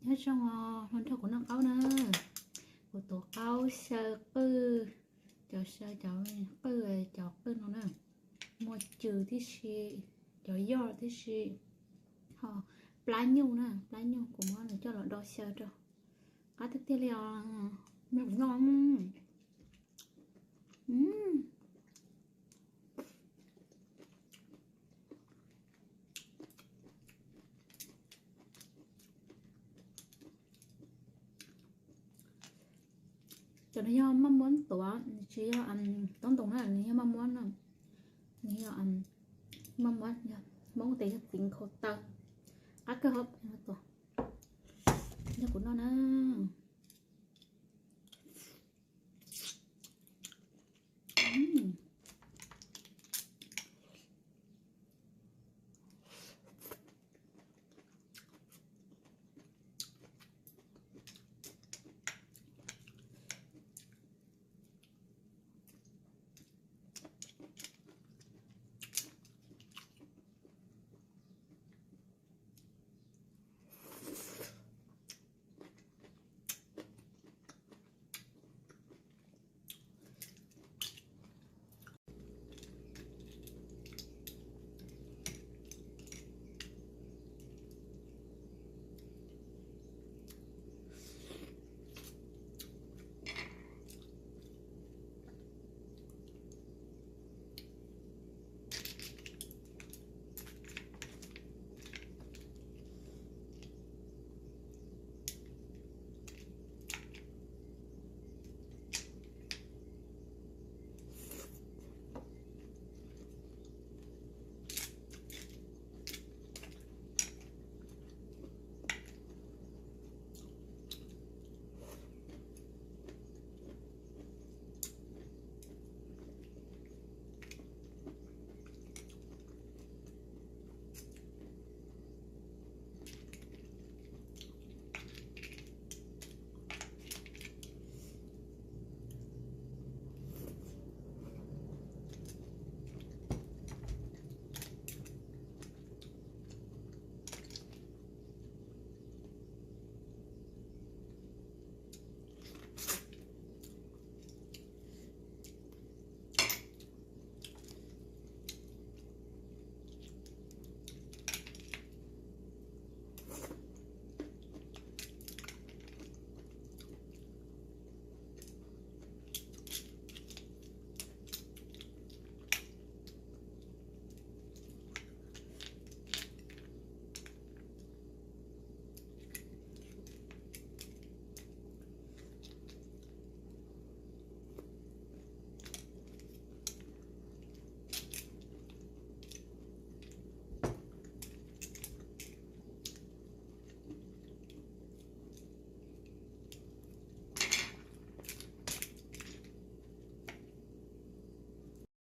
Nyob zoo os, los nrog kuv noj qaub na. Kuv tuav qaub xyaw qwj, cov xyaw cov qwj, cov qwj no na, muaj cw tib si, cov yoj tib si, ho plab nyuj na, plab nyuj kuv muab nws coj los do xyaw rau. Qab tiag tiag li os, noj. Cov no yog maj muab tuav, nws tsis yog tob ntoos na, nws yog maj muab no, nws yog maj muab, Hmoob tes yog txiv nkhaus taw. Qab kawg hauv, tuav, nrog kuv noj na.